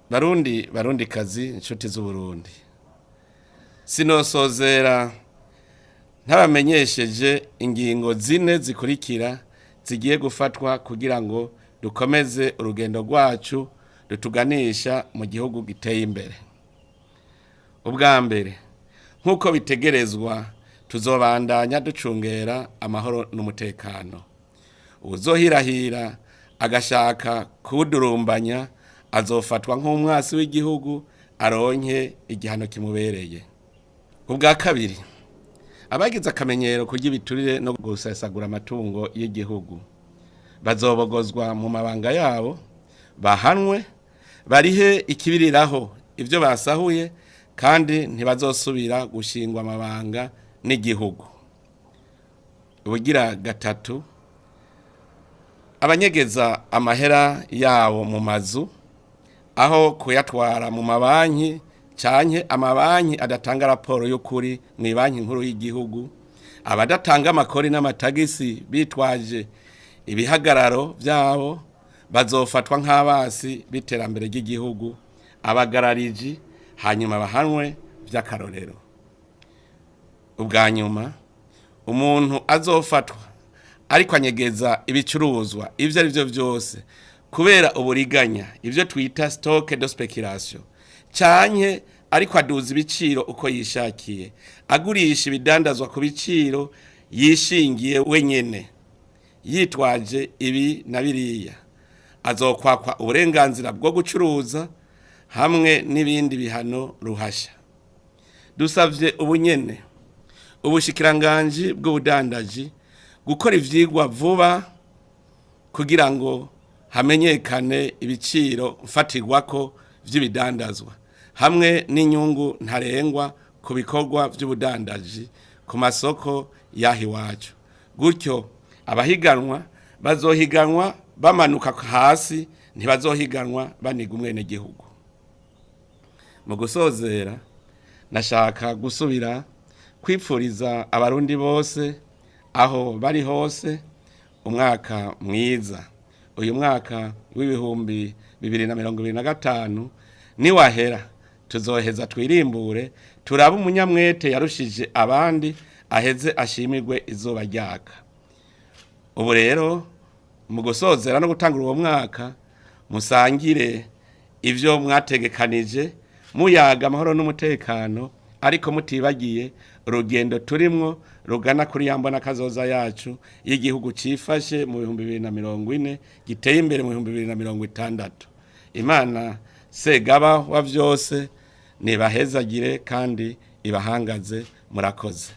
Barundi, Barundikazi, inshuti z'Uburundi, sinosozera ntabamenyesheje ingingo zine zikurikira zigiye gufatwa kugira ngo dukomeze urugendo rwacu rutuganisha mu gihugu giteye imbere. Ubwa mbere, nk'uko bitegerezwa, tuzobandanya ducungera amahoro n'umutekano. Uwuzohirahira agashaka kuwudurumbanya azofatwa nk'umwasi w'igihugu, aronke igihano kimubereye. Ubwa kabiri, abagize akamenyero kurya ibiturire no gusesagura amatungo y'igihugu bazobogozwa mu mabanga yabo, bahanwe, barihe ikibiriraho ibyo basahuye, kandi ntibazosubira gushingwa amabanga n'igihugu. Ubugira gatatu, abanyegeza amahera yabo mu mazu aho kuyatwara mu mabanki, canke amabanki adatanga raporo y'ukuri mu banki nkuru y'igihugu, abadatanga amakori n'amatagisi bitwaje ibihagararo byabo, bazofatwa nk'abasi b'iterambere ry'igihugu, abagarariji, hanyuma bahanwe by'akarorero. Ubwa nyuma, umuntu azofatwa ariko anyegeza ibicuruzwa ibyo ari byo byose kubera uburiganya, ibyo twita stock de spéculation, canke ariko aduza ibiciro uko yishakiye, agurisha ibidandazwa ku biciro yishingiye wenyene yitwaje ibi na biriya, azokwakwa uburenganzira bwo gucuruza hamwe n'ibindi bihano ruhasha. Dusavye ubunyene ubushikiranganji bw'ubudandaji gukora ivyigwa vuba kugira ngo hamenyekane ibiciro mfatirwako vy'ibidandazwa hamwe n'inyungu ntarengwa ku bikorwa vy'ubudandaji ku masoko y'aha iwacu. Gutyo abahiganwa bazohiganwa bamanuka hasi, ntibazohiganwa baniga umwenegihugu. Mu gusozera, nashaka gusubira kwipfuriza Abarundi bose aho bari hose umwaka mwiza. Uyu mwaka w'2025 niwahera, tuzoheza twirimbure, turabe umunyamwete yarushije abandi, aheze ashimirwe izuba ryaka. Ubu rero, mu gusozera no gutangura uwo mwaka, musangire ibyo mwategekanije, muyaga amahoro n'umutekano, ariko mutibagiye urugendo turimwo rugana kuri ya mbona kazoza yacu y'igihugu cifashe mu 2040, giteye imbere mu 2060. Imana Segaba wa vyose nibahezagire kandi ibahangaze. Murakoze.